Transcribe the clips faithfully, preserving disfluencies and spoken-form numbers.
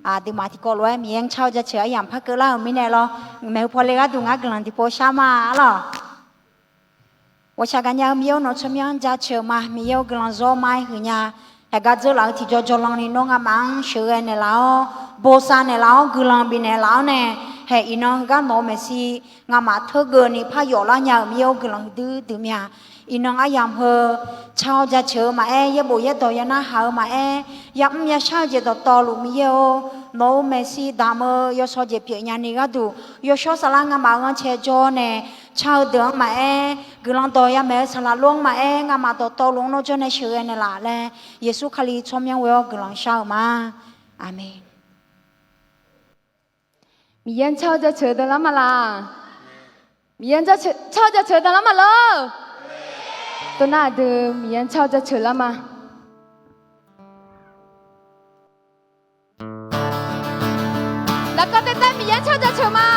Aqduimaf tiqkawv lof-aer Miqyaer-anr car-eu jaceuq aryamq par keuvlar-euq mirnae lawr, maeqhu paw le gharduq ngar guiqlanq tiqpov shar ma-a lawq. Ghawqshaq gaqnya-eu Miqyaer-or, nawq-eu tsawrmyanr jaceuq ma. Miqyaer-or, guiqlanq zawr ma-aer huiqnya. Haeqgar dzeurlaf-eu tiqjaw jawrlanni nawr ngamaf-anr sheuqghae naeqlaf-awr, bosav naeqlaf-awr, guiqlanq bifnaeq laf-awr nae, haeq iqnan heugar nawq-eu maeqshi ngamaf teurgeuvni par yawflar nya-euq Miqyaer-or, guiqlanq huiqdui dui mya. Iqnan aryamq heu car-awr jaceuq-eu maqaer, yaerbof yaerdawq ya narhaq-eu maqaer, yamr yashar-eu jeq dawqtawvluf Miqyaer-or, nawq-euq maeqshi damq-eu yawshawr jeq pyeufnya ni gharduq, yawshawr saflar ngamaf-euq ghanrcae jawr nae car-eu deuq-anr maqaer, guiqlanq dawq yamaeq-eu saqlaq lof-anr maqaer, ngamaf dawqtawvluf-anr nawr jawr nae sheuqghae naeqlaf laer, Yeqsur Kali tsawrmyanr ghoe-awr guiqlanq shar-eu ma. Aqmeq. Miqyaer-anr car-awr jaceuq deuq lar ma laq? Miqyaer-anr car-awr jaceuq deuq lar ma lor? Tov nar aqdui Miqyaer-anr car-awr jaceuq lar ma. Lafkawv taev taev Miqyaer-anr car-awr jaceuq ma.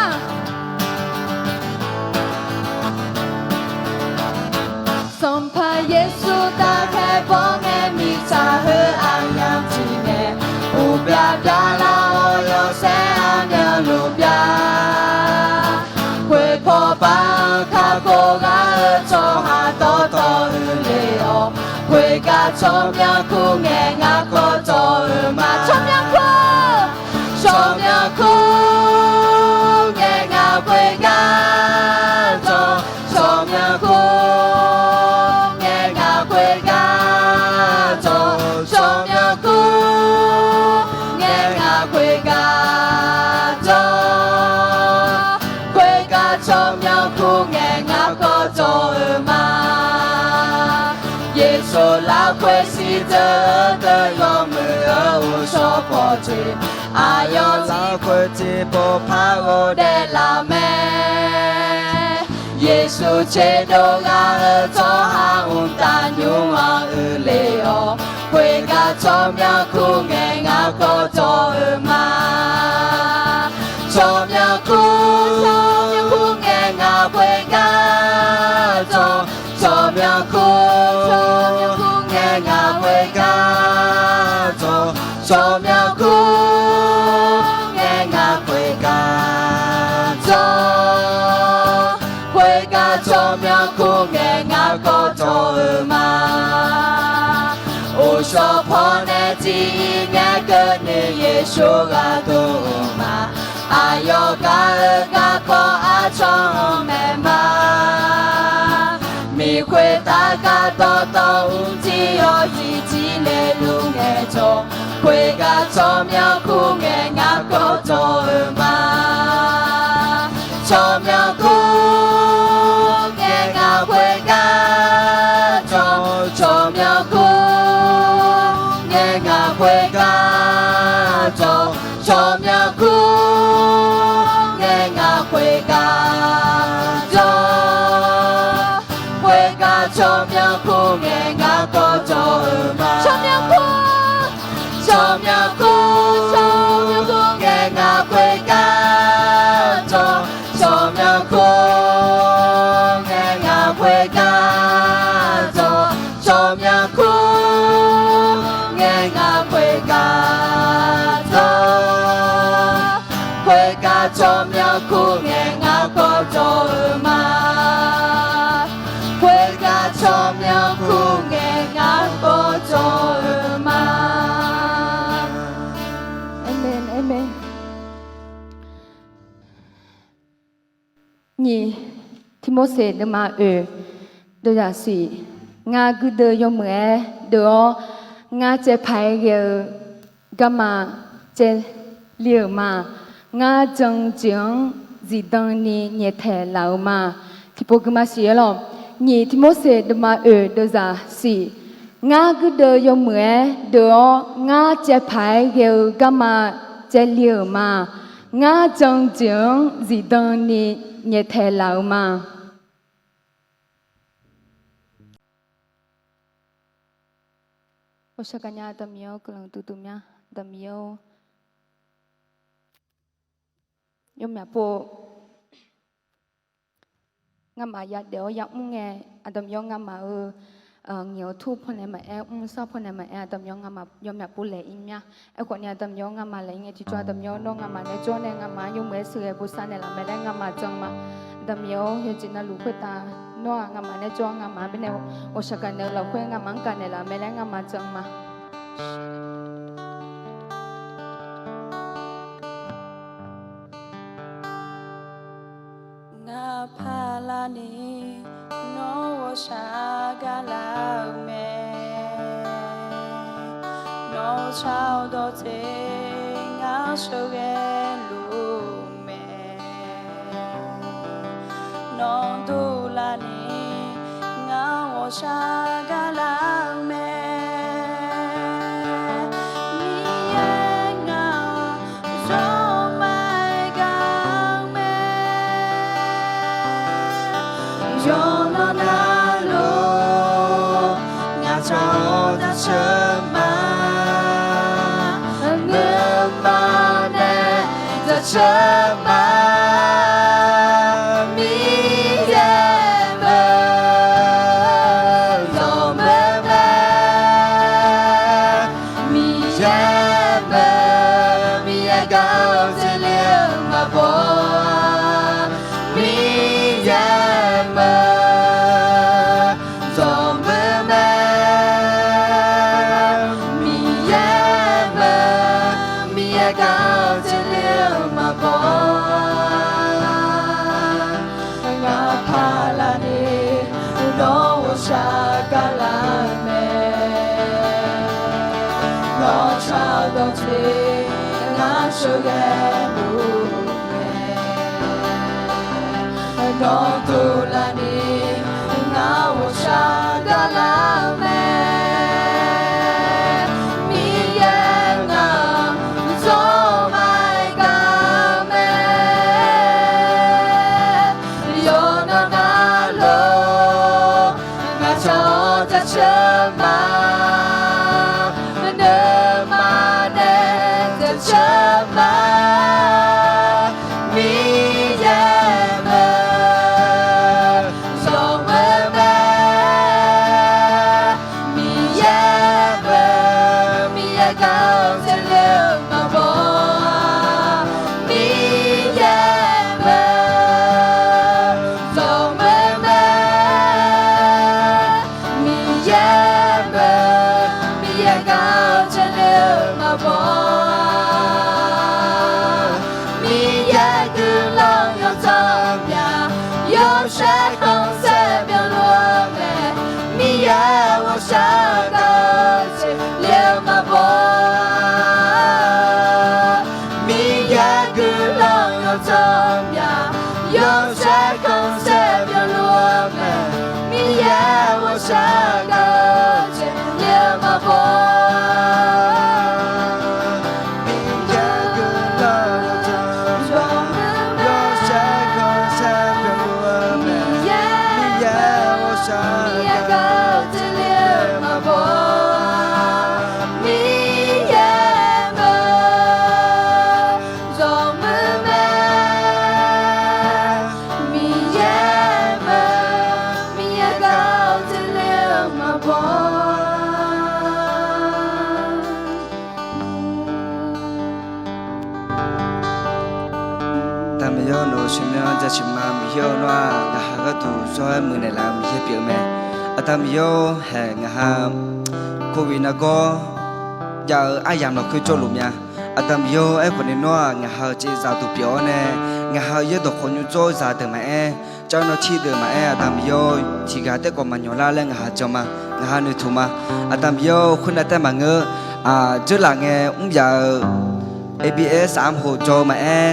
Sanqpaq Yeqsur tafkhaer bawr ngae, mirtsaq heu aqyamq tiq ngae, uqbya bya lar-awr yawshaef aqmyanluf bya. Khoerpaw bar-eu kakhof ghaq-eu tsawrhaq dawqtawvluf le-awr, khoergar tsawrmyanr kur ngae ngar kawv dawq-eu ma. Tsawrmyanr kur, tsawrmyanr kur ngae ngar khoergar dawq. Tsawrmyanr kur ngae ngar khoergar dawq. Tsawrmyanr kur ngae ngar khoergar dawq. Khoergar tsawrmyanr kur ngae ngar kawv dawq-eu ma. Yeqsur lafkhoer shir dzeur-eu deuq yawmuiq-eu uqshawr pawqtsuif, aqyawf lafkhoer tiqpov par ghofdaef laf mae. Yeqsur tserdov ghaq-eu tsawrhaq mqtav nymr-anr uiqle-awr, khoergar tsawrmyanr kur ngae ngar kawv dawq-eu ma. Tsawrmyanr kur, tsawrmyanr kur ngae ngar khoergar dawq. Tsawrmyanr kur, tsawrmyanr kur ngae ngar khoergar dawq. Tsawrmyanr kur ngae ngar khoergar dawq. Khoergar tsawrmyanr kur ngae ngar kawv dawq-eu ma. Uqshawr pawnae tiq ir ngae keuvni Yeqsur ghaq dov-eu ma. Aqyawf gar-eu garkawv aqcawq-anr maeq ma. Miqkhoer taf gar dawqtawvluf tiq yawq tiq tiq le luf ngae dawq. Khoergar tsawrmyanr kur ngae ngar kawv dawq-eu ma. Tsawrmyanr kur ngae ngar khoergar dawq. Tsawrmyanr kur ngae ngar khoergar dawq. Tsawrmyanr kur ngae ngar khoergar dawq. Khoergar tsawrmyanr kur ngae ngar kawv dawq-eu ma. Tsawrmyanr kur, tsawrmyanr kur, tsawrmyanr kur ngae ngar khoergar dawq. Tsawrmyanr kur ngae ngar khoergar dawq. Tsawrmyanr kur ngae ngar khoergar dawq. Khoergar tsawrmyanr kur ngae ngar kawv dawq-eu ma. Khoergar tsawrmyanr kur ngae ngar kawv dawq-eu ma. Aqmeq, aqmeq. Nyiq Tiqmorseq deuvma oeq deuvzaq siq. Ngar guirdeuv yawmuiq-aer deuv-awr, ngar caevpaq-aer ghae-eu garma caevli-euq ma. Ngar jan-eu jeq-anr zifdan ni nyaeftaeq laf-euq ma. Tiqpov guima siq-aer lawq. Nyiq Tiqmorseq deuvma oeq deuvzaq siq. Ngar guirdeuv yawmuiq-aer deuv-awr, ngar caevpaq-aer ghae-eu garma caevli-euq ma. Ngar jan-eu jeq-anr zifdan ni nyaeftaeq laf-euq ma. Ghawqshaq gaqnya Aqda Miqyaer-or, guiqlanq duidui mya. Aqda Miqyaer-or, yawmyaq pov ngamaf yadaef-awr yamr ngae, Aqda Miqyaer-or, ngamaf-euq Nyiq-eu tur pawnae maqaer, mr sar pawnae maqaer, aqdamq yawr ngamaf yawmyaq pov laeq-ir mya. Aerkhawf ni aqdamq yawr ngamaf laeq-ir ngae tiqjawr, aqdamq yawr nawr ngamaf nae jawr nae ngamaf-anr yawmuiq-aer sheuqghae bosav naeqlaf mae laer ngamaf jan ma. Aqdamq yawr yawjeq navluf khoertav nawr-aq ngamaf nae jawr ngamaf-anr baenae ghawqshaq gaqnaeq-eu lafkhoer ngamaf-anr gaqnaeq laf mae laer ngamaf jan ma. Ngaq paqlarni nawr ghawqshaq gaqlar-eu mae. Nawr shar-awr dawqtser ngar sheuqghae luf-eu mae. Nawr dovlarni ngar ghawqshaq gaqlar-eu mae. Miqyaer ngaq zawmar gaq-eu mae. Yawqnan navluf ngaq tsaq-awr jaceuq ma. Nuima nae jaceuq ma. Miqyaer meuq zawqmeuq mae. Miqyaer meuq, Miqyaer gaq-eu jeqle-eu maqbaw-a. Miqyaer meuq zawqmeuq mae. Miqyaer meuq, Miqyaer gaq-eu jeqle-eu maqbaw-a. Ngaq paqlarni nawr ghawqshaq gaqlar-eu mae. Nawr tsaq-awr dawqtser ngar sheuqghae luf-eu mae. Nawr dovlarni ngar ghawqshaq gaqlar-eu mae. Miqyaer ngaq zawmar gaq-eu mae. Yawqnan navluf ngaq tsaq-awr jaceuq ma. Nuima nae jaceuq ma. Miqyaer meuq zawqmeuq mae. Miqyaer meuq, Miqyaer gaq-eu jeqle-eu maqbaw-a. Miqyaer meuq zawqmeuq mae. Miqyaer meuq, Miqyaer gaq-eu jeqle-eu maqbaw-a. Miqyaer guiqlanq yawdzanq myaq, yawshaef khanqsaer byanluf-eu mae. Miqyaer ghawqshaq gaq-eu jeqle-eu maqbaw-a. Miqyaer guiqlanq yawdzanq myaq, yawshaef khanqsaer byanluf-eu mae. Miqyaer ghawqshaq gaq-eu jeqle-eu maqbaw-a. Miqyaer guiqlanq yawdzanq myaq, yawshaef khanqsaer byanluf-eu mae. Miqyaer ghawqshaq gaq-eu jeqle-eu maqbaw-a. Miqyaer meuq zawqmeuq mae. Miqyaer meuq, Miqyaer gaq-eu jeqle-eu maqbaw-a. Aqda Miqyaer-or, nawq-euq sheuqmyanr jaceuq ma. Miqyaer-or, nawr-aq ngaqha gharduq zawr-aer muiqnaeq laf-eu Miqyaer pyeuf-eu mae. Aqda Miqyaer-or, haeq ngaqha covid nargawr jav-eu aryamq lafkhoer jawrluf mya. Aqda Miqyaer-or, aerkhawf ni nawr-aq ngaqha-euq caevzaq duq pyeuf-awr nae, ngaqha-euq yaerdawq khawf nymr dzawr-eu zaqdeuq maqaer, cav-eu nawr tiqdeuq maqaer, Aqda Miqyaer-or, tiqghaq taef khawf maqnyawq lar laer ngaqha jan ma. Ngaqha noeqtmq ma. Aqda Miqyaer-or, khoernav taef maqngeur. Aq, dzeurlaf ngae mryaf-eu A B S safmr hof jawr-eu maqaer,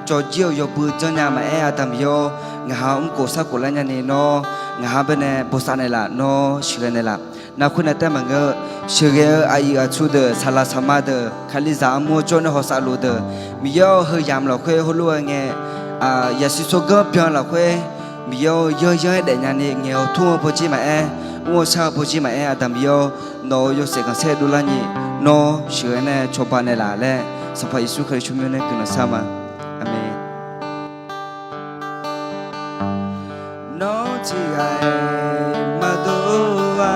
jawr jir-eu yawbui janrnya maqaer, Aqda Miqyaer-or, ngaqha mrkhof sarkhof lar nyani nawr ngaqha baenae bosav naeqlaf, nawr sheuqghae naeqlaf. Nar khoernav taef maqngeur. Sheuqghae-eu aqyuif aqtsu deuq, saqlaq saqma deuq, Kalizaq armur-anr jawr nae hawsav luf deuq, Miqyaer-or, heu yamq lafkhoer heulof-aer ngae, yasiq tsawrganr byan lafkhoer, Miqyaer-or, yanryanr-aer daefnya ni ngaeq-awr tmr-eu pawjir maqaer, mr-awr shar-eu pawjir maqaer, Aqda Miqyaer-or, nawq-euq yawshaef khanqsaer dovlar ni nawr sheuqghae nae cawba naeqlaf laer, Sanqpaq Yeqsur Kali tsawrmyanr nae guiqlanq shar ma. Aqmeq. Nawr tiqghaq-iq maqdov-a.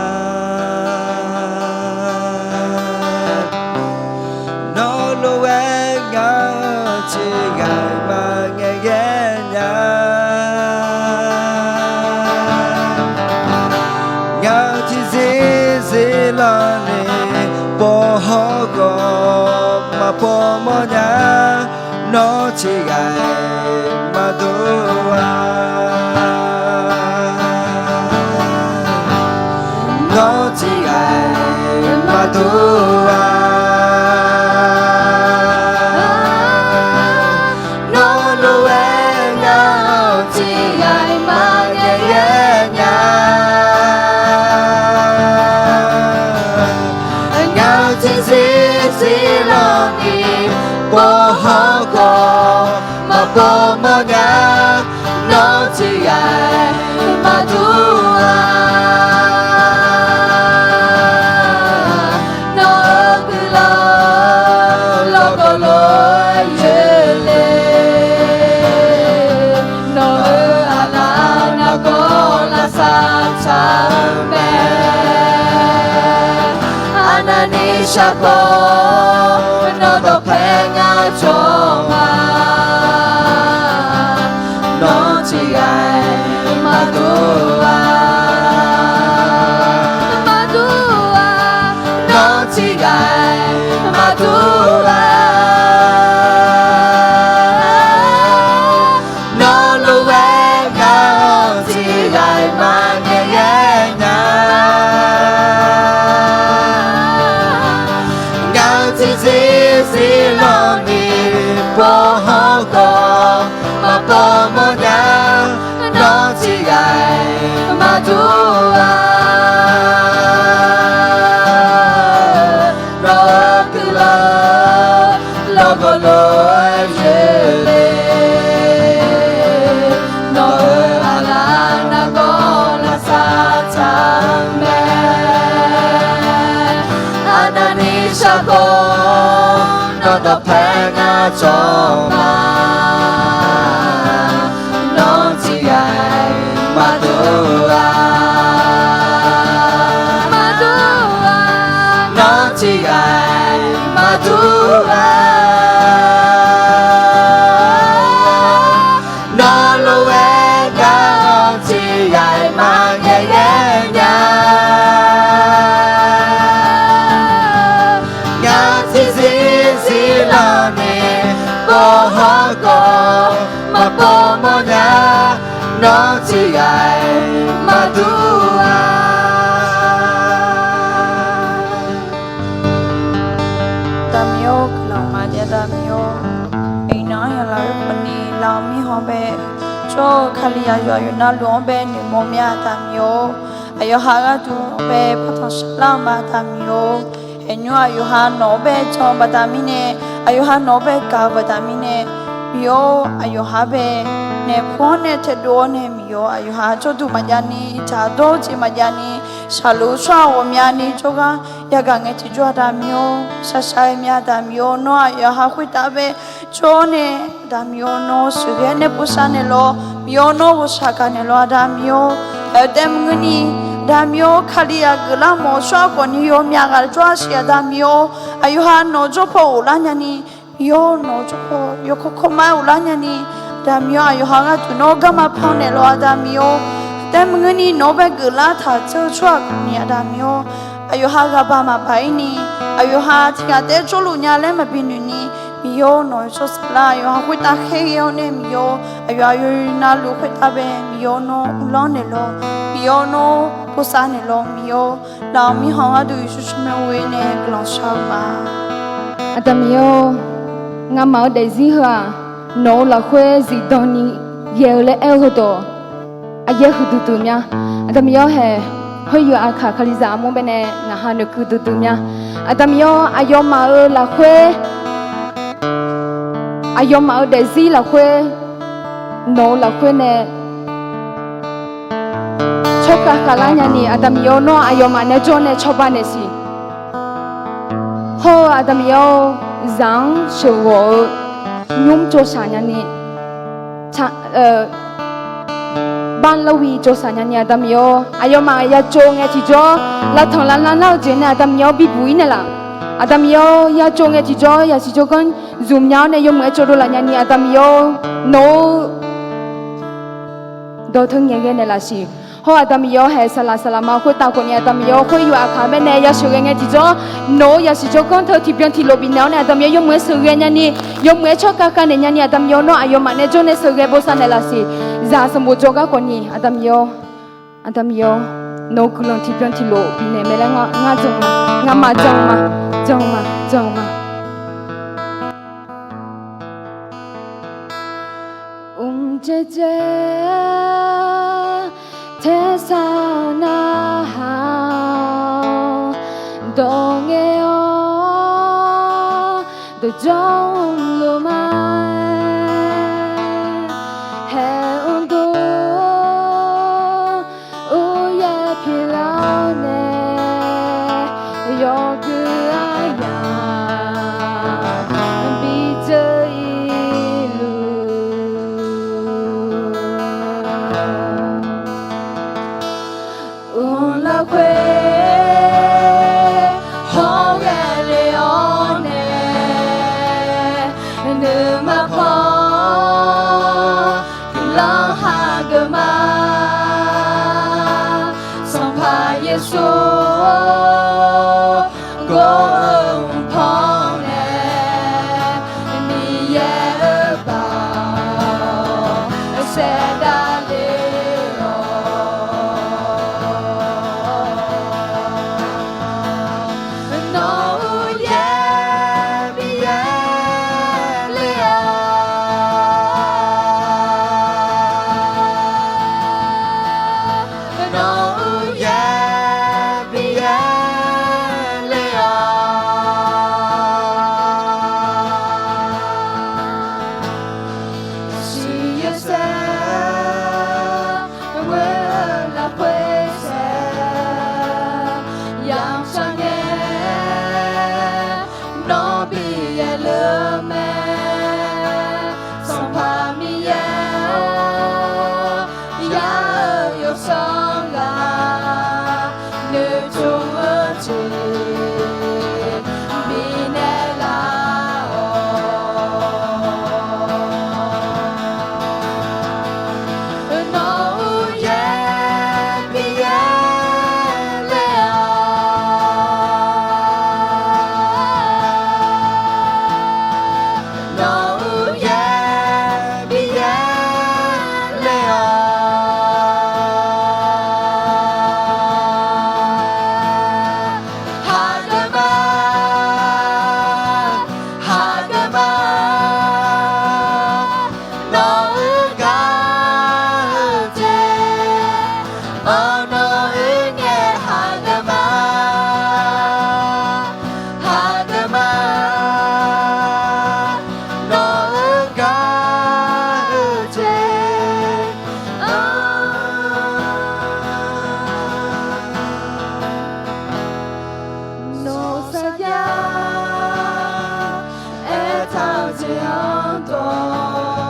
Maqpov mawrnya, nawr tiqghaq maqdur-a. Nawr tiqghaq maqdur-a. Nawr lof-aer ngaq-anr tiqghaq maqngaeq ghae nya. Ngaq-euq tiqzir zir lawni pov hawr khawf, maqpov mawrnya, nawr tiqghaq maqdur-a. Nawq-euq guiqlanq lawqgawv lof-aer yoeq le. Nawq-euq aqlaf nargawr lavsav taq-eu mae. Arnavni shar khawf, nawr dawqpae ngar cawq ma. Nawr tiqghaq maqdur-a. Maqdur-a. Nawr tiqghaq maqdur-a. Nawr lof-aer ngaq-anr tiqghaq maqngaeq ghae nya. Ngaq-euq tiqzir zir lawni pov hawr khawf, maqpov mawrnya, nawr tiqghaq maqdur-a. Nawq-euq guiqlanq lawqgawv lof-aer yoeq le. Nawq-euq aqlaf nargawr lavsav taq-eu mae. Arnavni shar khawf, nawr dawqpae ngar cawq ma. Nawr tiqghaq maqdur-a. Maqdur-a. Nawr tiqghaq maqdur-a. Nawr lof-aer ngaq-anr tiqghaq maqngaeq ghae nya. Ngaq-euq tiqzir zir lawni pov hawr khawf, maqpov mawrnya, nawr tiqghaq maqdur-a. Aqda Miqyaer-or, guiqlanq maqjav da Miqyaer-or, iqnan-anr yawlaf-aer khawfni lavmir haw bae, tsawr-eu Kalizaq yawqha yawqha navluf-anr bae noeqmawf mya Aqda Miqyaer-or, aqyawf ha gharduq nawq bae pantanq shaqlar-eu ma Aqda Miqyaer-or, haeqnymr aqyawf ha nawq-anr bae jan-eu baqda mirnae, aqyawf ha nawq-anr bae gaq-eu baqda mirnae, Miqyaer-or, aqyawf ha bae naeq kur-anr nae taedov-awr nae Miqyaer-or, aqyawf ha jawrduq maqjav ni, dzaqdawr jeq maqjav ni, shaqluf-eu tsawrhaq ghawqmyani jawrgar yagaq ngae tiqjawr Aqda Miqyaer-or, shaqshaq-aer mya Aqda Miqyaer-or, nawr aqyawf ha khoertav bae jawr-awr nae, Aqda Miqyaer-or, nawr sheuqghae nae bosav naeqlawr, Miqyaer-or, nawr ghawqshaq gaq naeqlawr Aqda Miqyaer-or, aer-eu taef maqngeur ni, Aqda Miqyaer-or, Kalizaq geuflar mawf-eu tsawrhaq khawfni yawmyaq ghaq tsawrhaq siq Aqda Miqyaer-or, aqyawf ha nawq-eu jawrpaw ghoflar nyani, Miqyaer-or, nawq-eu jawrpaw yawkawr kawrma-aer ghoflar nyani, Aqda Miqyaer-or, aqyawf ha gharduq nawr garma pan naeqlawr Aqda Miqyaer-or, taef maqngeur ni nawq-anr bae geuflar taq dzeur-eu tsawrhaq khawfni Aqda Miqyaer-or, aqyawf ha ghaqbaq maqbaq-ir ni, aqyawf ha tiqghaq taef-aer jawrluf nya laer maqbi noeq ni, Miqyaer-or, nawq-eu tsawrhaq saflar aqyawf ha khoertav khaerghae-awr nae Miqyaer-or, aqyawf aqyawf navluf khoertav bae Miqyaer-or, nawr uvlanr naeqlawr, Miqyaer-or, nawr bosav naeqlawr Miqyaer-or, lavmir haw gharduq Yeqsur tsawrmyanr ghoer nae guiqlanq shar-eu ma. Aqda Miqyaer-or, ngamaf-eu daefzir heu-aq, nawq-eu lafkhoer zifdan ni ghae-eu laer aer-eu heudawq, aqyaer huiqdui dui mya. Aqda Miqyaer-or hae, khoeryuif aqkaq Kalizaq armur baenae ngaq ha noeqkeuv duidui mya. Aqda Miqyaer-or, aqyawfmaf-euq lafkhoer, aqyawfmaf-euq daefzir lafkhoer, nawq-eu lafkhoer nae tsawrkhav khavlar nyani, Aqda Miqyaer-or, nawr aqyawfmaf nae jawr nae cawba naeqsiq. Hawr-eu Aqda Miqyaer-or, zaq-anr sheuqghawq-eu nymr tsawrshaq nyani, banlawi tsawrshaq nyani Aqda Miqyaer-or, aqyawfmaf yajov ngae tiqjawr lavtanq lavlanr lar-eu jeq nae Aqda Miqyaer-or, bibuq-ir naeqlaf. Aqda Miqyaer-or, yajov ngae tiqjawr yasiq jawrganr zmqnya-awr nae yawmuiq-aer cawdov laf nyani Aqda Miqyaer-or, nawq-eu dawqteu ngaeqghae naeqlaf siq. Hawr-eu Aqda Miqyaer-awr, haeq saqlaq saqlaq ma khoertav khawfni Aqda Miqyaer-awr, khoer yawqha kaq-eu mirnae yasheuq ghae ngae tiqjawr, nawq-euq zaqsiq jawrganr teu tiqbyan tiqlof bifnaeq-awr nae Aqda Miqyaer yawmuiq-aer sheuqghae nyani, yawmuiq-aer tsawrkar kar naeq nyani, Aqda Miqyaer-awr, nawr aqyawfmaf nae jawr nae sheuqghae bosav naeqlaf siq. Zaq sanqbof jawrgar khawfni Aqda Miqyaer-awr, Aqda Miqyaer-awr, nawq-eu guiqlanq tiqbyan tiqlof bifnaeq mae laer ngar, ngar jan ma, ngamaf jan ma, jan ma, jan ma. Mqdzaeq dzaeq-aer taersar narhaq-awr, dawq ngae-awr dawqdzanr luf ma. Haeq mrdov uryaer pyeuflar-awr nae, yawgui aryamq bidzeur-ir luf. Mqlar khoer hawr ghae le-awr nae, nuima paw guiqlanq hageuf ma. Sanqpaq Yeqsur gor-eu mqpawr nae, Miqyaer-euq baoq saevdav le-awq. Nawq-euq yaer bi yaer le-awq. Nawq-euq yaer bi yaer le-awq. Siqyaer saer ghoer-eu lafkhoer saer yamq sar ngae, nawr bi yaer le-eu mae. Sanqpaq Miqyaer-or, yar-eu yawsanr ghaq noeqtmq-eu jeq bifnaeq laf-awq. Nawq-euq yaer bi yaer le-awq. Nawq-euq yaer bi yaer le-awq. Hageuf ma, hageuf ma, nawq-euq gaq-eu jeq, nawq-euq ngae hageuf ma, hageuf ma, nawq-euq gaq-eu jeq. Nawq sar jar aertaq-eu jeq-anr dawq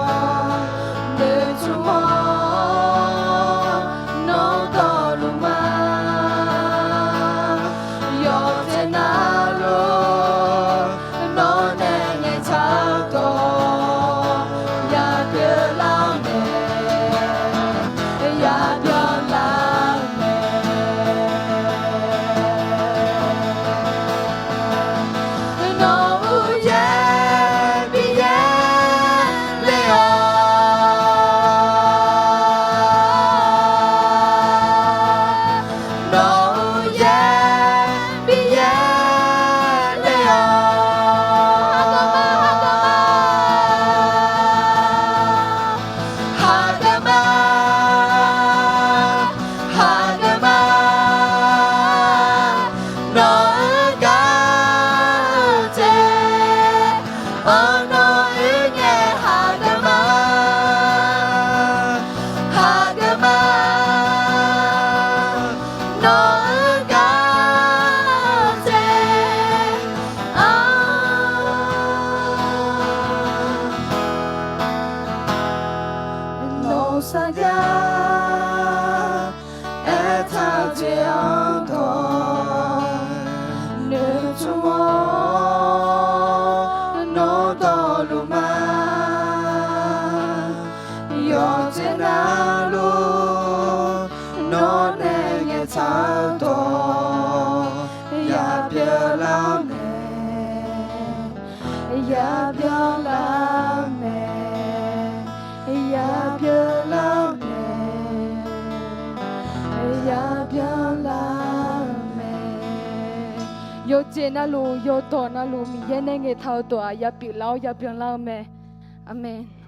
noeqtmq-awr, nawr dawqluf ma. Yawqjeq navluf nawr nae ngaeqcawq dawq yabyan lar-eu mae, yabyan lar-eu mae. Nawq-euq yaer bi yaer le-awq. Nawq-euq yaer bi yaer le-awq. Hageuf ma, hageuf ma, nawq-euq gaq-eu jeq, nawq-euq ngae hageuf ma, hageuf ma, nawq-euq gaq-eu jeq. Nawq sar jar aertaq-eu jeq-anr dawq noeqtmq-awr, nawr dawqluf ma. Yawqjeq navluf nawr taq-eu dawq yabyan lar-eu mae, yabyan lar-eu mae, yabyan lar-eu mae, yabyan lar-eu mae. Yawqjeq navluf, yawqdawq navluf, Miqyaer nae ngaeqtaq-eu dawq-aq, yapyeuf lar-awr yabyan lar-eu mae. Aqmeq.